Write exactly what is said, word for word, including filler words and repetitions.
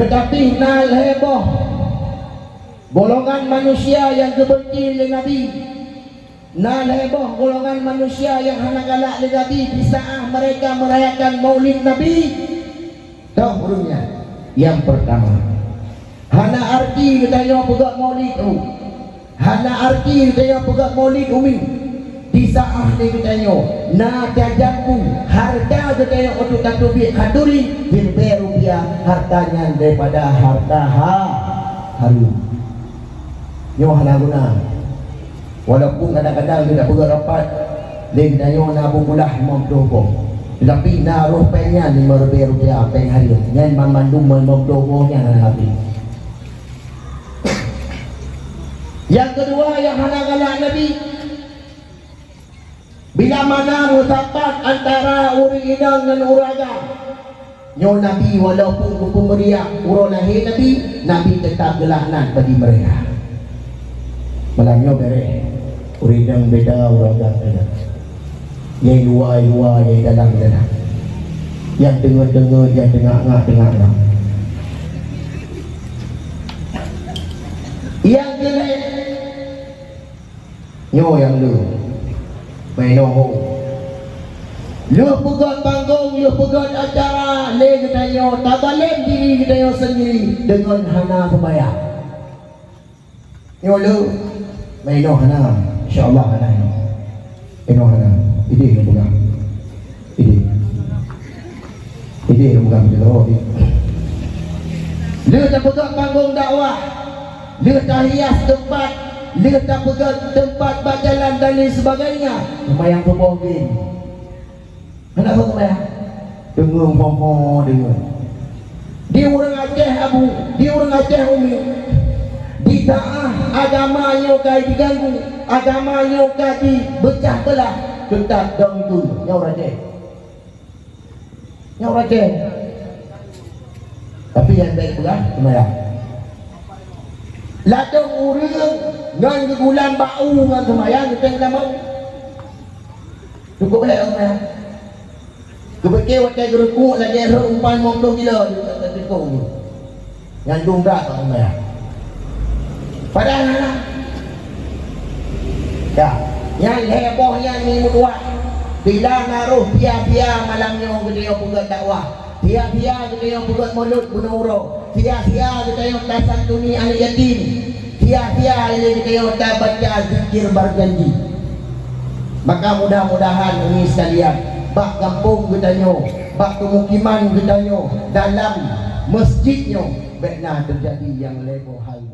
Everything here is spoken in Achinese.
Tapi na lhée boh golongan manusia nyang geubenci lé Nabi. Na lhée boh golongan manusia nyang hana galak lé Nabi di saat mereka merayakan Maulid Nabi. Toh ureuëng nyan. Nyang pertama, hana arti geutanyoe peugét Maulid, oh. Hana arti geutanyoe peugét Maulid, umi. Di saat nyoe geutanyoe na tajampu harta geutanyoe untuk tateubiet khanduri, siribée rupiah, harta nyan daripada harta ha-, haram. Nyoe hana guna. Walaupun kadang-kadang geutanyoe peugét rapat, lé geutanyoe na bungkulah limong ploh boh. Tetapi na roh péng nyan limong ribée rupiah, péng haram. Nyan banmandum limong ploh boh nyan hana habéh. Nyang keudua nyang hana galak Nabi, bila mana meusapat antara ureuëng inong ngon ureuëng agam. Nyoe Nabi walaupun geupeumeriah uroe lahé Nabi, Nabi teutap geulaknat bagi mereka. Malam nyoe béréh, ureuëng inong beda, ureuëng agam beda. Nyang luwa, luwa, nyang dalam, dalam. Nyang teungeut, teungeut, nyang teungak-ngak, teungak-ngak. Nyang keuneuk Nyoe nyang lheueh. Meunoe ho. Lheueh peugét panggong, lheueh peugét acara, lé geutanyoe tabalém diri geutanyoe sendiri deungon hana seumayang. Nyoe lheueh. Meunoe hana. Insya Allah hana nyoe. Meunoe hana. Idéh lôn peugah. Idéh. Idéh lôn peugah beutôi. Lheueh tapeugét panggong dakwah, lheueh tahias teumpat, lheueh tapeugét teumpat bak jalan dan lain sebagainya, seumayang suboh gén. Hana soe seumayang. Deungon ho-ho deungon. Di ureuëng Aceh Abu, di ureuëng Aceh Umi, di saat agama nyoe ka diganggu, agama nyoe ka dipeucah beulah, teutap dong tu nyoe ureuëng Aceh. Nyoe ureuëng Aceh. Tapi nyang bèk peugah seumayang. Ladôm ureuëng ngon geugulam bak u ngon seumayang geutém lam bak u. Cukup bèk seumayang. Geupike watèe geurumpok lagèe rhot umpan limong ploh kilo di ateueh tikong. Nyan dum that bak seumayang. Padahai hana. Ya, nyan lhèe boh nyan ni meutuah. Bila na roh sia-sia malam nyoe geutanyoe peugöt dakwah, sia-sia geutanyoe peugöt mulod bunoe uroe, sia-sia geutanyoe tasantuni aneuk yatim, sia-sia ilèe geutanyoe tabaca zikir barjanji. Maka mudah-mudahan umi sekalian, bak gampông geutanyoe, bak pemukiman geutanyoe, dalam masjid nyoe, bèk na teujadi nyang lhèe boh hal.